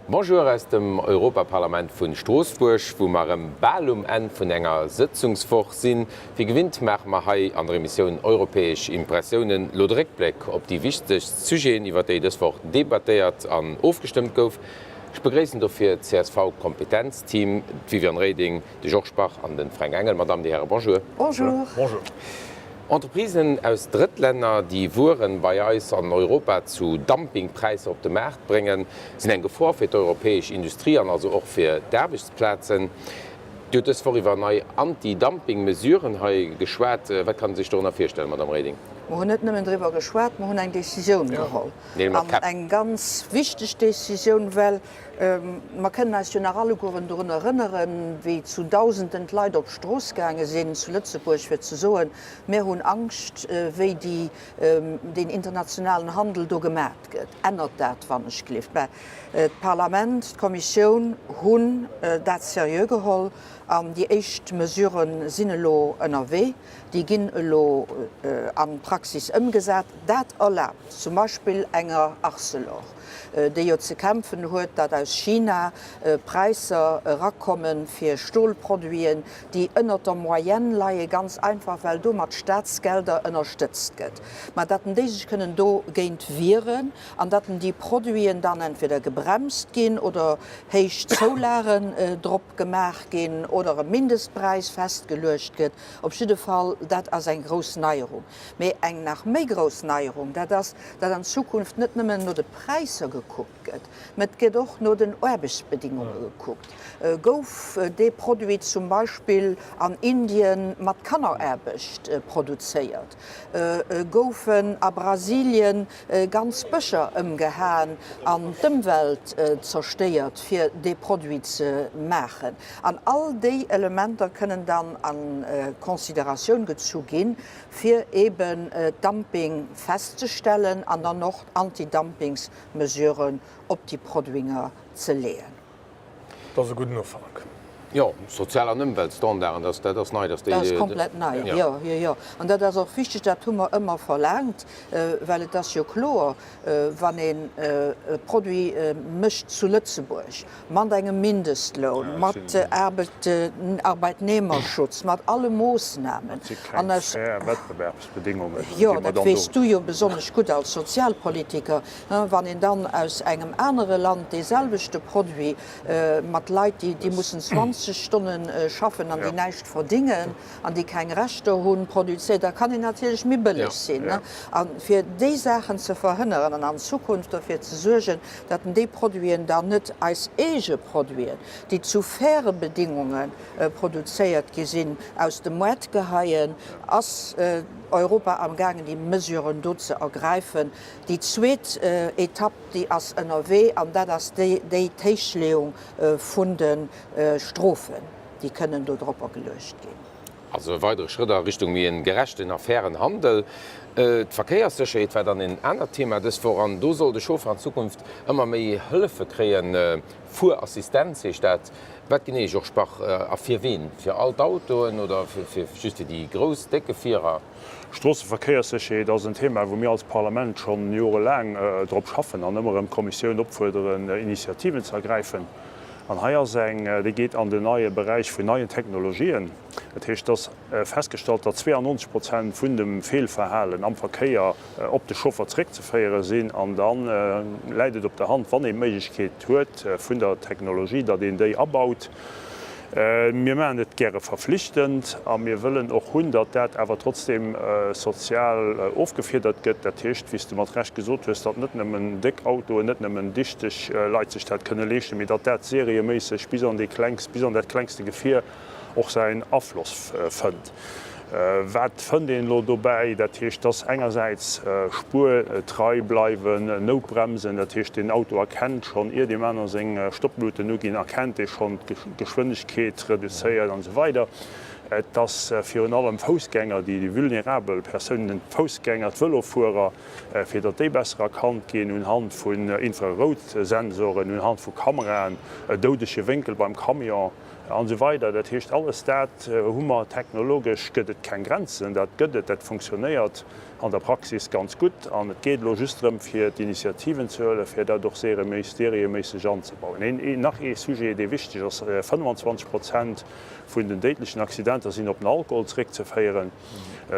Bonjour aus dem Europaparlament vu Stroossbuerg, wou mer erëm bal um Enn vun enger Sëtzungswoch sinn. Wéi gewinnt maache mer hei an der Emissioun Europäesch Impressiounen lo de Réckbléck op déi wichtegst Sujeten, iwwer déi dës Woch debattéiert an ofgestëmmt gouf. Ech begréissen dofir d'CSV-Kompetenzteam, d'Viviane Reding, De Georges Bach an de Fränk Engel. Madame, Dir Häre, bonjour. Bonjour. Bonjour. Entreprisen aus Drëttlänner, déi Wueren bei eis an Europa zu Dumpingpräisser op de Maart bréngen, sinn eng Gefor fir d'europäesch Industrie an also och fir d'Aarbechtsplazen. Dir hutt dës Woch iwwer nei Anti-Dumping-Mesuren hei geschwat. Wat kann ee sech dorënner virstellen, Madame Reding? Mer hunn net nëmmen driwwer geschwat, mer hunn eng Décisioun geholl. An eng ganz wichteg Décisioun, well Mer kënnen eis jo nach allegueren dorun erënneren, wéi zu Dausenden d'Leit op d'Strooss gaange sinn zu Lëtzebuerg, fir ze soen, Mir hunn Angscht, wéi déi, deen internationalen Handel do gemat gëtt. Ännert dat, wann ech gleeft. Mä d'Parlament, d'Kommissioun hunn dat seriö geholl an déi éischt Mesurë sinn elo ënnerwee. Déi ginn elo an d'Praxis ëmgesat. Dat erlaabt zum Beispill enger Arcelor, déi jo ze kämpfen huet, datt aus China Präisser erakomme fir Stolproduiten, déi ënnert der Moyenne leien, ganz einfach well do mat Staatsgelder ënnerstëtzt gëtt, mä datt déi sech kënnen dogéint wieren an datt déi Produiten dann entweder gebremst ginn oder héich Zoulagen drop gemaach ginn oder e Mindestpräis festgeluecht gëtt. Op jidde Fall, dat ass eng grouss Neierung. Mee eng nach méi grouss Neierung, dat ass, datt an Zukunft net nëmmen no de Präisser gekuckt gëtt, mä et gëtt och no den Aarbechtsbedingunge gekuckt. Gouf dee Produit zum Beispill an Indien mat Kanneraarbecht produzéiert? Goufen a Brasilien ganz Bëscher ëmgehaen an d'Ëmwelt zerstéiert, fir dee Produit ze maachen? An all déi Elementer kënnen dann a Consideratioun gezu ginn, fir eben Dumping festzestellen an dann och Antidumpingsmesuren op déi Produiten ze leeën. Dat ass e gudden Ufank. Jo, Sozial an Ëmweltstandarden, dat, dat ass nei, dass déi. Dat ass komplett nei, jo, jo, jo. An dat ass och wichteg, dat hu mer ëmmer verlaangt, well et ass jo kloer, wann een e Produit mécht zu Lëtzebuerg mat engem Mindestloun, mat Arbeitnehmerschutz, mat alle Moossnamen. Dat si keng fair Wettbewerbsbedingungen, déi mer dann do. Jo, dat weess du jo besonnesch gutt als Sozialpolitiker. Wann een dann aus engem anere Land dee selwechte Produit mat Leit, déi mussen 20 Stonne schaffen an déi näischt verdingen an déi keng Rechter hunn, produzéiert, da kann een natierlech méi bëlleg sinn. A fir déi Saachen ze verhënneren an an Zukunft dofir ze suergen, datt déi Produiten dann net eis eege Produiten, déi zu faire Bedingunge produzéiert gi sinn, aus dem Moart geheien, ass Europa amgaangen déi Mesuren do ze ergräifen. Déi zweet Etapp, déi ass ënnerwee, an dat ass déi d'Héichleeung vun de Strofen, déi kënnen do dropper geluecht ginn. Also e weidere Schrëtt a Richtung méi e gerechten a fairen Handel. D'Verkéierssécherheet war dann en anert Thema dës Woch an do soll de Chauffer an Zukunft ëmmer méi Hëllefe kréien. Fuerassistenz heescht dat. Wat genee, Georges Bach, a fir ween? Fir all d'Autoen oder fir just fir déi grouss, déck Gefierer? Stroosseverkéierssécherheet ass en Thema, wou mir als Parlament schonn jorelaang drop schaffen an ëmmer erëm d'Kommissioun opfuerderen, Initiativen ze ergräifen. An hei ass eng, déi geet an den neie Beräich vun neien Technologien. Dat heescht, et ass festgestallt, datt 92 Prozent vun dem Feelverhalen am Verkéier op de Chauffer zeréckzeféiere sinn. An da läit et op der Hand, wann een d'Méiglechkeet huet vun der Technologie, datt een déi abaut. Mir maachen et gäre verflichtend a mir wëllen och hunn, datt dat awer trotzdeem sozial ofgefiedert gëtt. Dat heescht, wéi s de mat Recht gesot hues, datt net nëmmen déck Autoen, net nëmmen dichteg Leit sech dat kënne leeschten, mee datt dat serieméisseg bis an dee klengst, bis an dat klengste Gefier och säin Afloss fënnt. Wat fënnt een elo dobäi? Dat heescht, dass engersäits spuertrei bleiwen, Noutbremsen, dat heescht, den Auto erkennt schonn, ier deem aner seng Stoppluten uginn, erkennt e schonn, d'Geschwindegkeet reduzéiert an esou weider. Et ass virun allem Foussgänger, déi vulnerabel Persounen, d'Foussgänger, d'Vëlofuerer, fir datt déi besser erkannt ginn unhand vun Infraroutsensoren, unhand vu Kameraen, e doudege Wénkel beim Camion. An esou weider. Dat heescht, alles dat hu mer technologesch, gëtt et keng Grenzen, dat gëtt et, dat funktionéiert. an der Praxis ganz gutt an et geet elo just drëm, fir d'Initiativen ze huelen, fir dat och serieméisseg anzebauen. Een, nach ee Sujet, dee wichteg ass, 25 Prozent vun den déidlechen Accidenter sinn op den Alkohol zréckzeféieren.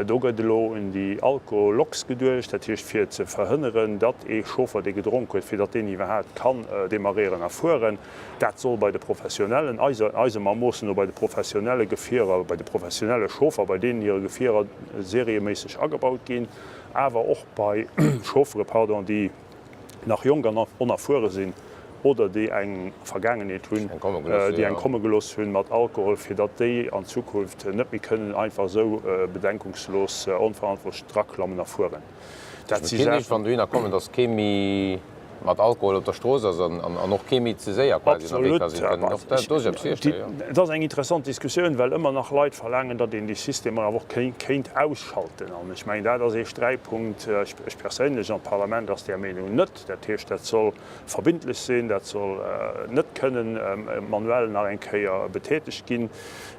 Do gëtt elo un déi Alkoloks geduecht, dat heescht fir ze verhënneren, datt ee Chauffer, dee gedronk huet, fir datt deen iwwerhaapt kann demarréieren a fueren. Dat soll bei de professionellen, eisem Ermoossen no bei de professionelle Gefierer, bei de professionelle Chauffer, bei deenen hire Gefierer serieméisseg agebaut ginn, awer och bei Chauffere, pardon, déi nach jonk an onerfuere sinn oder déi eng Vergaangenheet hunn, déi eng komme gelooss hunn mat Alkohol, fir datt déi an Zukunft net méi kënnen einfach esou bedenkungslos onverantwortlech draklammen a fueren. Dat si Saachen. Wann dohinner kommen, datt kee méi mat Alkohol op der Strooss ass an och kee méi ze séier quasi ënnerwee ka sinn, kënnen och do sech eppes virstellen, jo. Et ass eng interessant Diskussioun, well ëmmer nach Leit verlaangen, datt een déi Systemer awer och kéint ausschalten. An ech mengen, dat ass ee Sträitpunkt. Ech perséinlech an d'Parlament ass där Meenung net. Dat heescht, dat soll verbindlech sinn, dat soll net kënnen manuell nach eng Kéier betätegt ginn.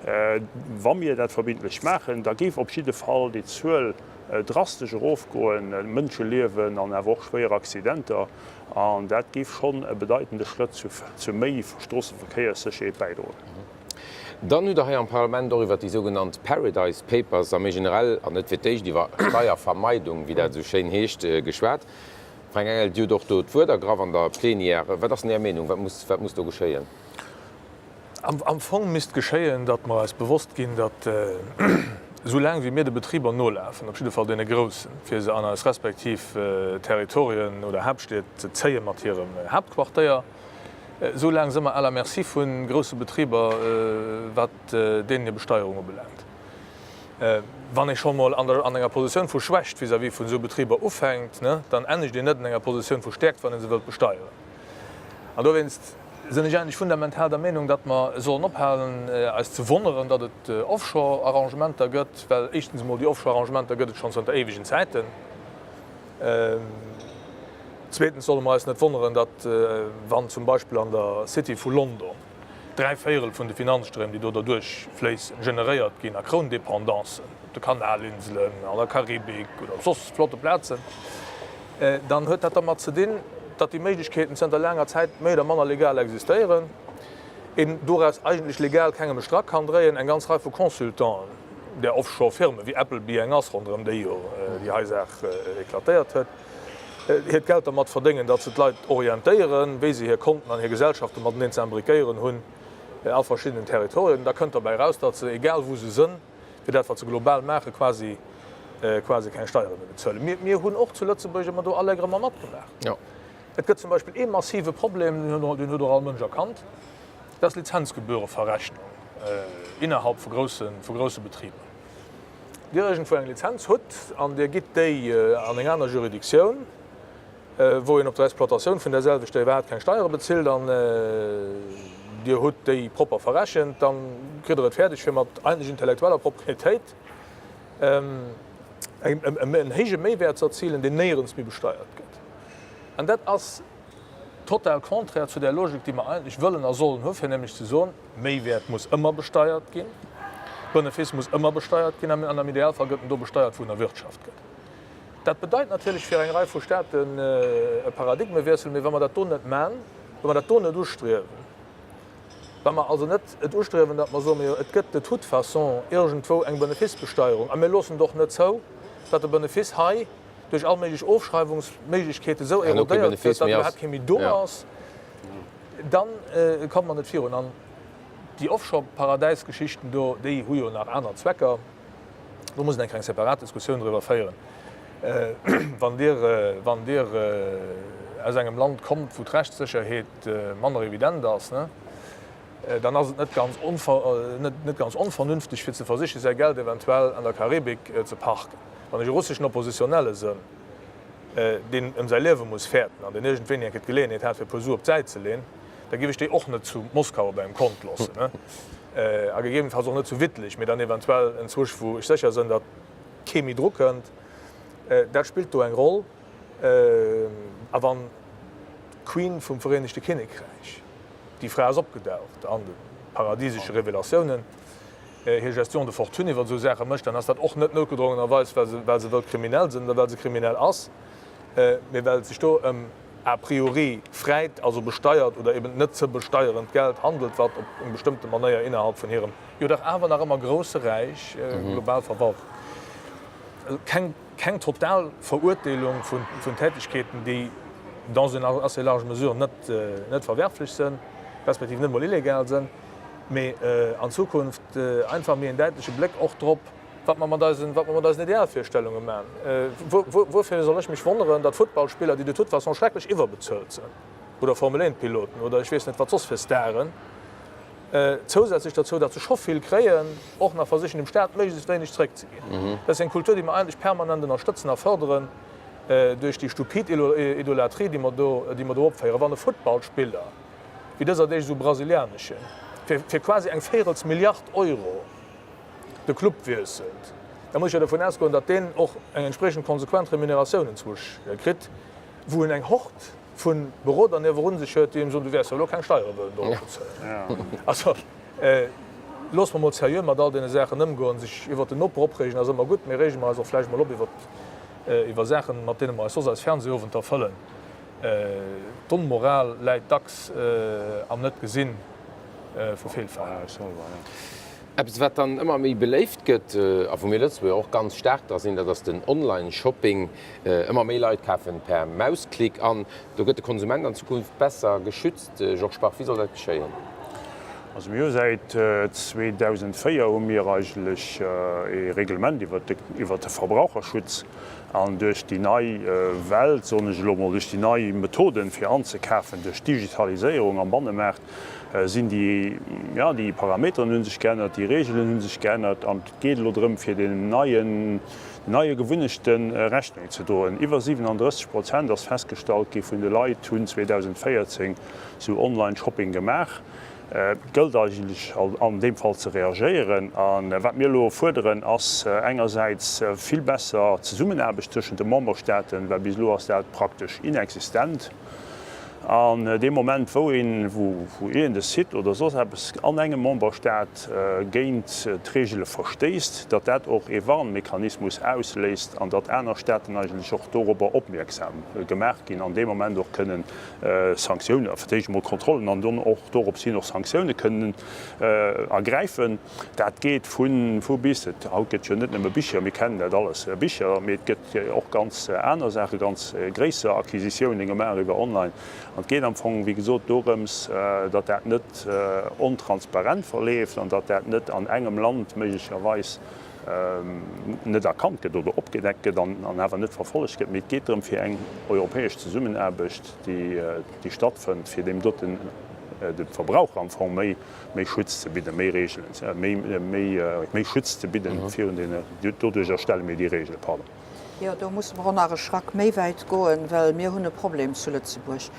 Wa mir dat verbindlech maachen, da géif op jidde Fall déi Zuel drastesch erofgoen, Mënscheliewen an awer och schwéier Accidenter, an dat géif schonn e bedeitende Schrëtt zu méi Stroosseverkéierssécherheet bäidroen. Dann hutt Der hei am Parlament och iwwert déi sougenannt Paradise Papers a méi generell, an net fir d'éischt, iwwer Steiervermeidung, wéi dat esou schéin heescht, geschwat. Fränk Engel, Dir hutt och do d'Wuert ergraff an der Plenière. Wat ass denn Är Meenung? Wat muss, wat muss do geschéien? Am Fong misst geschéien, datt mer eis bewosst ginn, datt esou laang wéi mir de Betriber nolafen, op jidde Fall deene groussen, fir se an eis respektiv Territorien oder Haaptstied ze zéie mat hirem Haaptquartéier, esou laang si mer à la merci vu grousse Betriber, wat deenen hir Besteierung ubelaangt. Wann ee scho mol an enger Positioun vu Schwächt vis-à-vis vun esou Betriber ufänkt, dann ennegt een net an enger Positioun vu Stäerkt, wann ee se wëllt besteieren. An dowéinst sinn ech eigentlech fundamental der Meenung, datt mer sollen ophalen, eis ze wonneren, datt et Offshore-Arrangementer gëtt, well éischtens emol, déi Offshore-Arrangementer gëtt et schonn zënter éiwegen Zäiten. Zweetens solle mer eis net wonneren, datt, wann zum Beispill an der City vu London dräivéierel vun de Finanzstréim, déi do derduerch fléissen, generéiert ginn a Kroundependancen op de Kanalinselen, an der Karibik oder op soss flotte Plazen, dann huet dat dermat ze dinn, datt déi Méiglechkeeten zënter laanger Zäit méi oder manner legal existéieren, een doraus eigentlech legal kengem e Strack kann dréien. Eng ganz Rei vu Consultanten där Offshore-Firmen, wéi Appleby eng ass, ronderëm déi jo déi hei Saach eklatéiert huet, hiert Geld dermat verdéngen, datt se d'Leit orientéieren, wéi se hir Konten an hir Gesellschafte mateneen ze imbriquéieren hunn a verschiddenen Territorien. Da kënnt derbäi eraus, datt se, egal wou se sënn, fir dat wat se global maachen, quasi quasi keng Steiere méi bezuelen. Mir, mir hunn och zu Lëtzebuerg ëmmer do allègrement matgemaach. Et gëtt zum Beispill ee massive Problem, deen huet och all Mënsch erkannt, dat ass d'Lizenzgebühreverrechnung innerhalb vu grousse, vu grousse Betriber. Dir iergendwou eng Lizenz hutt an Dir gitt déi an eng aner Juridictioun, wou een op der Exploitatioun vun där selwechter iwwerhaapt keng Steiere bezilt an Dir hutt déi propper verrechent, da kritt Der et fäerdeg, fir mat eigentlech intellektueller Proprietéit en héije Méiwäert ze erzilen, deen néierens méi besteiert gëtt. An dat ass total contraire zu där Logik, déi mer eigentlech wëllen a sollen hu fir nämlech ze soen, Méiwäert muss ëmmer besteiert ginn, Benefice muss ëmmer besteiert ginn an am Idealfall gëtt en do besteiert, wou en erwirtschaft gëtt. Dat bedeit natierlech fir eng Rei vu Staaten e Paradigmewiessel. Mee wa mer dat do net man, wa mer dat do net ustriewen, wa mer also net et ustriewen, datt mer soen, jo, et gëtt de toute façon iergendwou eng Beneficebesteierung a mir loossen et och net zou, datt de Benefice hei duerch all méiglech Ofschreiwungsméiglechkeete sou erodéiert gëtt, datt iwwerhaapt kee méi do ass, da komme mer net virun. An déi Offshore-Paradäis-Geschichten do, déi hu jo nach aner Zwecker. Do muss een eng kleng separat Diskussioun driwwer féieren. Wann Dir, wann Dir aus engem Land kommt, wou d'Rechtssécherheet manner evident ass, dann ass et net ganz net ganz onvernünfteg, fir ze versichen, säi Geld eventuell an der Karibik ze parken. Wann ech e russeschen Oppositionelle sënn, deen ëm säi Liewe muss fäerten an deen iergendwéini eng Kéier d'Geleeënheet hat, fir e puer Su op d'Säit ze leen, da géif ech déi och net zu Moskau op engem Kont loossen, a gegebenenfalls och net zu Wittlich, mee dann eventuell enzwousch, wou ech sécher sënn, datt kee méi dru kënnt. Dat spillt do eng Roll. A wann d'Queen vum Vereenegte Kinnekräich, déi Fra ass opgedaucht an de paradisesche Revelatiounen. hir Gestion de fortune iwwer esou Saache mécht, dann ass dat och net noutgedrongenerweis, well se, well se wëllt kriminell sinn oder well se kriminell ass, mee well et sech do ëm a priori fräit, also besteiert oder eben net ze besteierend Geld handelt, wat op eng bestëmmte Manéier innerhalb vun hirem jo dach awer nach ëmmer grousse Räich global verwalt gëtt. Also keng, keng total Verurteelung vun, vun Tätigkeeten, déi dans une assez large mesure net, net verwerflech sënn, respektiv net emol illegal sënn. Mee an Zukunft einfach méi en däitleche Bléck och drop, wat mer mat eisen, wat mer mat eisen Idealvirstellunge maachen. Wuerfir soll ech mech wonneren, datt Futtballspiller, déi de toute façon schrecklech iwwerbezuelt sinn, oder Formel-Eent-Piloten oder ech weess net wat soss fir Staren, zousätzlech dozou, datt se scho vill kréien, och nach versichen dem Staat méiglechst wéineg zréckzeginn. Dat ass eng Kultur, déi mer eigentlech permanent ënnerstëtzen a fërderen duerch déi stupid Idolatrie, déi mer do, déi mer do opféieren. Wann e Futtballspiller, wéi dëser Deeg esou brasilianeschen, fir fir quasi eng véirels Milliard Euro de Club wiesselt, da muss ech jo dovun ausgoen, datt deen och eng entspriechend konsequent Remuneratioun enzwousch kritt, wou en eng Hord vu Beroder niewerun sech huet, déi him soen, du wäers jo elo keng Steiere wëllen dorop bezuelen. Also loosse mer mol seriö mat all deene Saachen ëmgoen. Sech iwwert den Noper opreegen ass ëmmer gutt, mee reege mer eis och vläicht mol op iwwer Saachen, mat deene mer eis soss eis Fernsehowenter fëllen. D'Onmoral läit dacks am Net-Gesinn vu Feelverhalen. Eppes, wat dann ëmmer méi beléift gëtt a wou mir Lëtzebuerger och ganz staark dra sinn, dat ass den Online-Shopping. Ëmmer méi Leit kafen per Mausklick an. Do gëtt de Konsument an Zukunft besser geschützt. Georges Bach, wéi soll dat geschéien? Also mir hu säit 2004 hu mir eigentlech ee Reglement iwwert de Verbraucherschutz. An duerch déi nei Welt, soen ech elo mol, duerch déi nei Methoden, fir anzekafen, duerch d'Digitaliséierung am Bannemaart, sinn déi, jo, déi Parameteren hu sech geännert, déi Reegelen hu sech geännert. An et geet elo drëm, fir deenen neien, neie Gewunnechte Rechnung ze droen. Iwwer 37 Prozent, ass festgestallt gi, vun de Leit hunn 2014 esou Online-Shopping gemaach. Et gëllt eigentlech an deem Fall ze reagéieren. A wat mir elo fuerderen, ass engersäits vill besser Zesummenaarbecht tëschent de Memberstaaten, well bis elo ass dat praktesch inexistent. An dee Moment, wou een, wou iergend e Site oder soss eppes an engem Memberstaat géint d'Reegele verstéisst, datt dat och ee Warnmechanismus ausléist an datt aner Staaten eigentlech och dorobber opmierksam gemaach ginn an dee Moment och kënnen Sanktiounen, fir d'éischt emol Kontrollen an dann och dorops hin och Sanktioune kënnen ergräifen. Dat geet vu vu bis. Et haut gëtt jo net nëmme Bicher, mir kennen dat alles, Bicher, mee et gëtt och ganz aner Saachen, ganz gréisser Acquisitiounen gemaach iwwer online. An et geet am Fong, wéi gesot, dorëms, datt dat net ontransparent verleeft an datt dat net an engem Land méiglecherweis net erkannt gëtt oder opgedeckt gëtt an awer net verfollegt gëtt, mee et geet drëm fir eng europäesch Zesummenaarbecht, déi stattfënnt, fir deem doten, dem Verbraucher am Fong méi méi Schutz ze bidden, méi Regeln, méi méi Schutz ze bidden virun deene, doduerch erstelle mir déi Regelen, pardon. Jo, do musse mer och nach e Schrack méi wäit goen, well mir hunn e Problem zu Lëtzebuerg.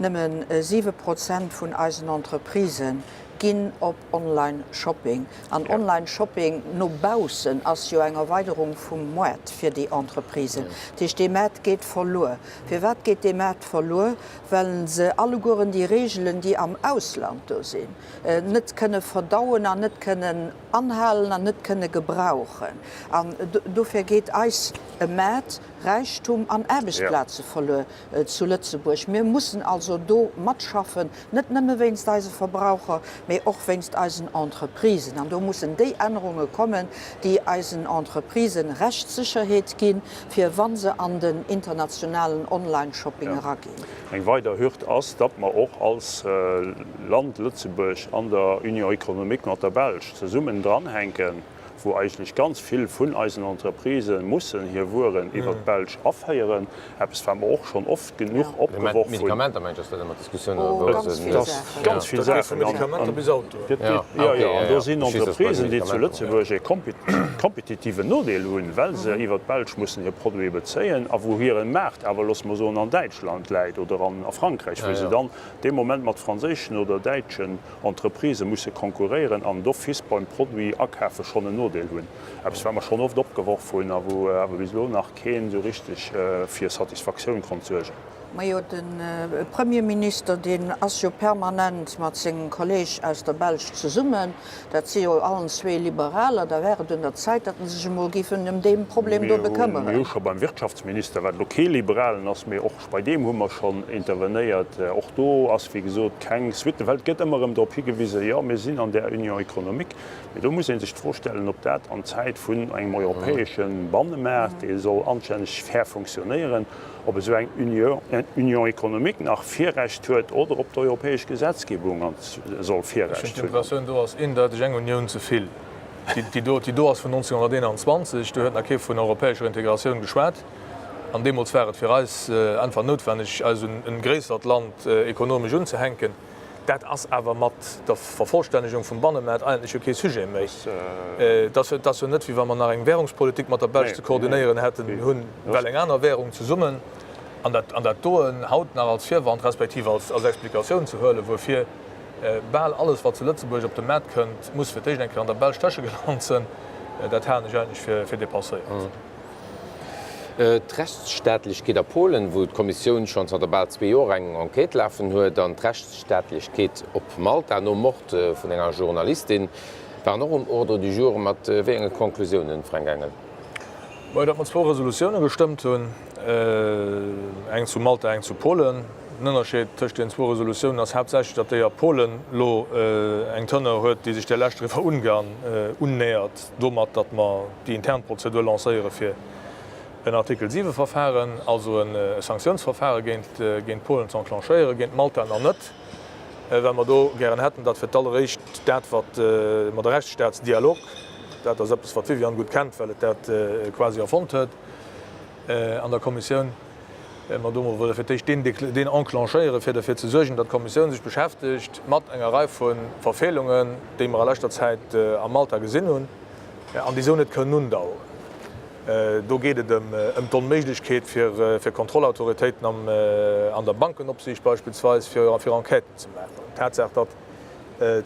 Nëmme 7 Prozent vun eisen Entreprisen ginn op Online Shopping. An Online Shopping no baussen ass jo eng Erweiderung vum Moart fir déi Entreprisen. Dat heescht, dee Maart geet verluer. Firwat geet dee Maart verluer? Well se allegueren déi Regeln, déi am Ausland do sinn, net kënne verdauen an net kënnen anhalen an net kënne gebrauchen. An dofir geet eis e Maart, Räichtum an Aarbechtsplaze verluer. zu Lëtzebuerg. Mir mussen also do matschaffen, net nëmme wéinst eise Verbraucher, mee och wéinst eisen Entreprisen. An do mussen déi Ännerunge kommen, déi eisen Entreprisen Rechtssécherheet ginn, fir wa se an den internationalen Online-Shopping eraginn. Eng weider Hürd ass, datt mer och als Land Lëtzebuerg an der Union économique mat der Belsch zesummen dranhänken. wou eigentlech ganz vill vun eisen Entreprisë mussen hir Wueren iwwert d'Belsch aféieren, eppes wat mer och schonn oft genuch opgeworf hunn. Medikamenter, mengt ass dat ëmmer d'Diskussioun, oder wou ass et? Dat ass ganz vill Saachen. Medikamenter bis Autoen. Jo, jo, an do sinn Entreprisen, déi zu Lëtzebuerg e kompetitiven Nodeel hunn, well se iwwert d'Belsch mussen hir Produite bezéien a wou hire Maart awer, loosse mer soen, an Däitschland läit oder a Frankräich, wou se dann dee Moment mat franséischen oder däitschen Entreprisë musse konkurréieren an d'office beim Produit akafe schonn en Nodeel hunn. Eppes wat mer schonn oft opgeworf hunn a wou awer bis elo nach keen esou richteg fir Satisfaktioun konnt suergen. Majo, de Premierminister, deen ass jo permanent mat sengem Kolleg aus der Belsch zesummen. Dat si jo allen zwee Liberaler. Da wär et un der Zäit, datt en sech emol géifen ëm dee Problem do bekëmmeren. Mir hu scho beim Wirtschaftsminister, wat elo kee Liberalen ass, mee och bei deem hu mer schonn intervenéiert. Och do ass, wéi gesot, keng Suite, well et gëtt ëmmer erëm drop higewisen, jo, mir sinn an där Union économique. Mee do muss ee sech d'Fro stellen, ob dat an Zäit vun engem europäesche Bannemaart, dee soll anstänneg fair funktionéieren, ob esou eng Union économique nach Virrecht huet oder ob d'europäesch Gesetzgebung soll Virrecht hunn. Ech hunn d'Impressioun, do ass eendeiteg eng Unioun ze vill. Déi do ass vun 1921, do huet nach kee vun europäescher Integratioun geschwat. An deemools war et fir eis einfach noutwenneg, eis un e gréissert Land ekonomesch unzehänken. Dat ass awer mat der Vervollstännegung vum Bannemaart eigentlech jo kee Sujet méi. Et ass jo net, wéi wa mer nach eng Währungspolitik mat der Belsch ze koordinéieren hätten. Mir hunn well eng aner Währung zesummen. An dat doen haut nach als Virwand respektiv als Explikatioun ze huelen, wuerfir bal alles, wat zu Lëtzebuerg op de Maart kënnt, muss fir d'éischt eng Kéier an der Belsch tëschegelant sënn, dat halen ech eigentlech fir dépasséiert. D'Rechtsstaatlechkeet a Polen, wou d'Kommissioun schonn zanter bal zwee Joer eng Enquête lafen huet, an d'Rechtsstaatlechkeet op Malta nom Mord vun enger Journalistin waren och um Ordre du jour. Mat wéi enge Conclusiounen, Fränk Engel? Datt mer zwou Resolutioune gestëmmt hunn, eng zu Malta, eng zu Polen. Den Ënnerscheed tëscht deenen zwou Resolutiounen ass haaptsächlech, datt déi a Polen elo eng Teneur huet, déi sech där leschter iwwer Ungarn unnähert, domat, datt mer déi intern Prozedur lancéiere fir en Artikel 7 Verfahren, also e Sanktiounsverfahre géint Polen ze enclenchéieren, géint Malta nach net, well mer do gären hätten, datt fir d'alleréischt dat, wat mer de Rechtsstaatsdialog, dat ass eppes, wat d'Viviane gutt kennt, well et dat quasi erfonnt huet an der Kommissioun, mer do mol wëlle fir d'éischt deen deen enclenchéieren, fir derfir ze suergen, datt d'Kommissioun sech beschäftegt mat enger Rei vu Verfeelungen, déi mer a leschter Zäit a Malta gesinn hunn an déi esou net kënnen undauern. Do geet et ëm d'Onméiglechkeet fir Kontrollautoritéiten an der Bankenopsiicht beispillsweis, fir Enquêten ze maachen. D'Tatsaach, datt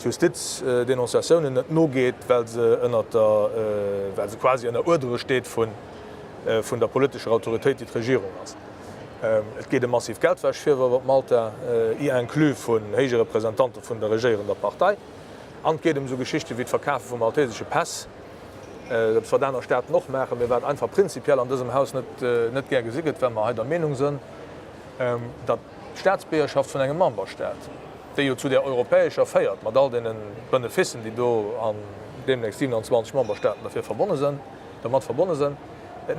d'Justiz Denonciatiounen net nogeet, well se ënner der, well se quasi ënner Uerdere steet vun der politescher Autoritéit, déi d'Regierung ass. Et geet ëm massiv Geldwäschvirwërf op Malta, y inclus vun héije Representante vun der regéierender Partei. An et geet ëm esou Geschichte wéi d'Verkafe vu maltesesche Päss. Eppes wat aner Staaten och maachen, mee wat einfach prinzipiell an dësem Haus net gär gesi gëtt, well mer hei der Meenung sënn, datt d'Staatsbiergerschaft vun engem Memberstaat, déi jo zu där europäescher féiert, mat all deene Benefissen, déi do an deemnächst 27 Memberstaaten derfir verbonne sënn, dermat verbonne sënn,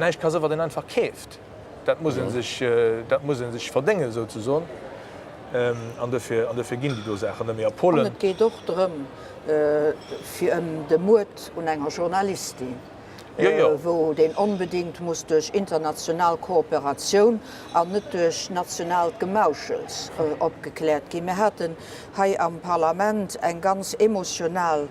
näischt ka sënn, wat een einfach keeft. Dat muss ee sech, dat muss ee sech verdéngen, souzesoen. An dofir, an dofir ginn déi do Saachen net méi a Polen. An et geet och drëm, fir ëm de Muerd un enger Journalistin, wou deen onbedéngt muss duerch international Kooperatioun an net duerch nationaalt Gemauschels opgekläert ginn. Mir haten hei am Parlament eng ganz emotional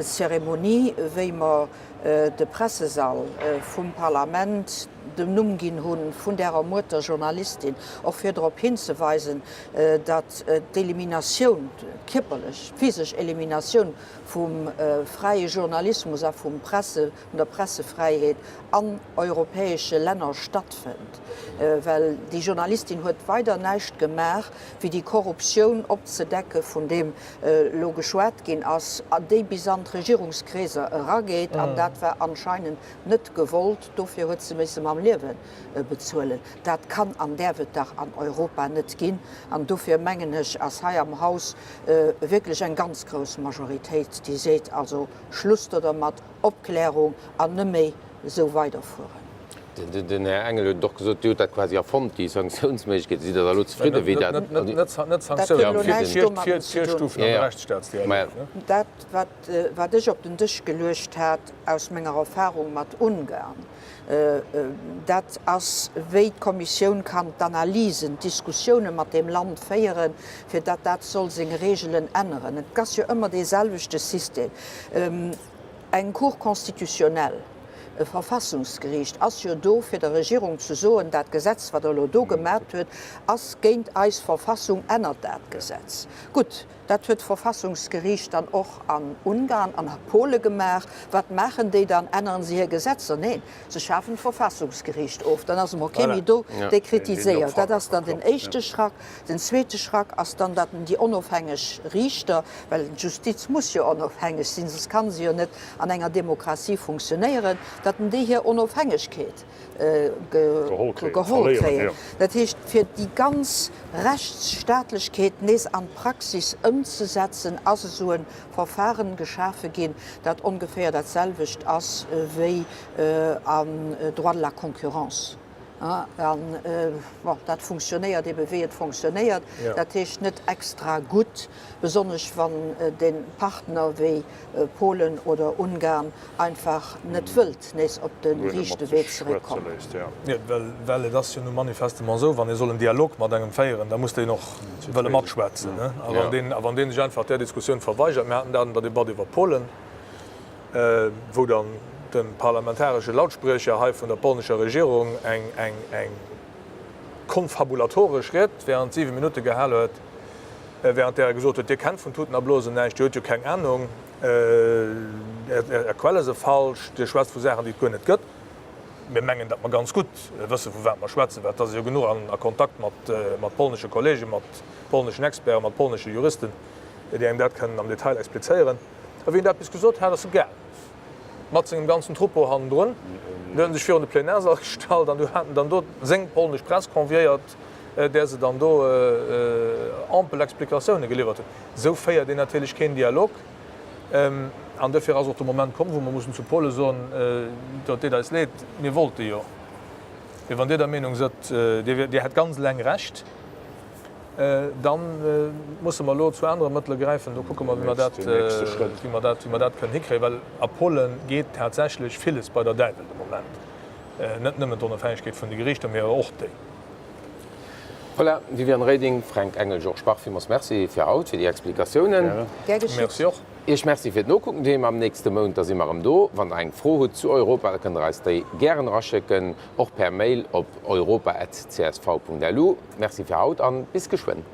Zeremonie, wéi mer de Pressesall vum Parlament dem Numm ginn hu vun där ermuerter Journalistin, och fir drop hinzeweisen, datt d'Eliminatioun, d'kierperlech, d'physesch Eliminatioun vum fräie Journalismus a vum Presse, vun der Pressefräiheet an europäesche Länner stattfënnt. Well déi Journalistin huet weider näischt gemaach, wéi déi Korruptioun opzedecke vun deem elo geschwat ginn ass, déi bis an d'Regierungskreeser erageet, an dat war anscheinend net gewollt, dofir huet se misse mam Liewe bezuelen. Dat kann an däerf et dach an Europa net ginn. An dofir mengen ech, ass hei am Haus wierklech eng ganz grouss Majoritéit, déi seet, also Schluss do dermat, Opklärung an net méi esou weiderfueren. Den Här Engel huet et och gesot, Dir hutt dat quasi erfonnt, déi Sanktiounsméiglechkeet. Sidd Der da elo zefridde wéi dat. Net Sanktiounen, Virstufen am Rechtsstaatsdialog. Dat, wat ech op den Dësch geluecht hat aus menger Erfahrung mat Ungarn, dat ass, wéi d'Kommissioun kann d'Analysen, d'Diskussioune mat deem Land féieren, fir datt dat soll seng Regeln änneren. Et ass jo ëmmer dee selwechte System. Eng Cour constitutionnelle. E Verfassungsgeriicht ass jo do, fir der Regierung ze soen, dat Gesetz, wat Der elo do gemat huet, ass géint eis Verfassung, ännert dat Gesetz. Gutt, dat huet d'Verfassungsgeriicht dann och an Ungarn an a Pole gemaach. Wat maachen déi dann? Änneren se hir Gesetzer? Neen, se schafen d'Verfassungsgeriicht of. Dann ass emol kee méi do, dee kritiséiert. Dat ass dann den éischte Schrack. Den zweete Schrack ass dann, datt en déi onofhängeg Riichter, well d'Justiz muss jo onofhängeg sinn, soss kann se jo net an enger Demokratie funktionéieren, datt en déi hir Onofhängegkeet geholl kréien. Dat heescht, fir déi ganz Rechtsstaatlechkeet nees an d'Praxis ëmzesetzen, ass esou e Verfahren geschafe ginn, dat ongeféier dat selwecht ass wéi am Droit de la concurrence. An, bon, dat funktionéiert ebe wéi et funktionéiert. Dat heescht net extra gutt, besonnesch wann de Partner wéi Polen oder Ungarn einfach net wëllt nees op de riichte Wee zeréckkommen. Jo, well et ass jo nu manifestement esou, wann ee soll en Dialog mat engem féieren, da muss deen och wëlle matschwätzen. A wann dee sech einfach där Diskussioun verweigert, mir haten dat an der Debatt iwwer Polen, wou dann de parlamentaresche Lautspriecher hei vun der polnescher Regierung eng konfabulatoresch Ried während 7 Minutte gehal huet, während där e gesot huet, Dir kennt vun Tuten a Blosen näischt, Dir hutt jo keng Anung, Är Quelle se falsch, Dir schwätzt vu Saachen, déi et guer net gëtt. Mir mengen, datt mer ganz gutt wësse vu wat mer schwätzen, well et ass jo genuch a Kontakt mat polnesche Kollegen, mat polneschen Experten, mat polnesche Juristen, déi engem dat kënnen am Detail explizéieren. A wéi en dat bis gesot hat, ass e gaang, mat sengem ganzen Troupeau hannendrun. Du huet en sech virun de Plenarsall gestallt an du hat en dann do seng polnesch Press conviéiert, där se dann do ampel Explikatioune geliwwert hunn. Esou féiert een natierlech keen Dialog. An duerfir ass och de Moment komm, wou mer mussen zu Pole soen, Et deet eis leed, mir wollte jo, mee wann Dir der Meenung sëtt, Dir hätt ganz eleng Recht, Da musse mer elo zu anere Mëttele gräifen. Do kucke mer, wéi mer dat, wéi mer dat, wéi mer dat kënnen hikréien. Well a Polen geet tatsächlech villes bei der Däiwel de Moment. Net nëmmen d'Onofhängegkeet vun de Geriichter, mee awer och déi. Voilà, Viviane Reding, Fränk Engel, Georges Bach, villmools Merci fir haut, fir déi Explikatiounen. Gär geschitt. Merci och. Iech Merci fir d'Nokucken doheem. Am nächste Mount da si mer erëm do. Wann der eng Fro hutt zu Europa, da kënnt der eis déi gären eraschécken, och per Mail op europa@csv.lu. Merci fir haut an bis geschwënn.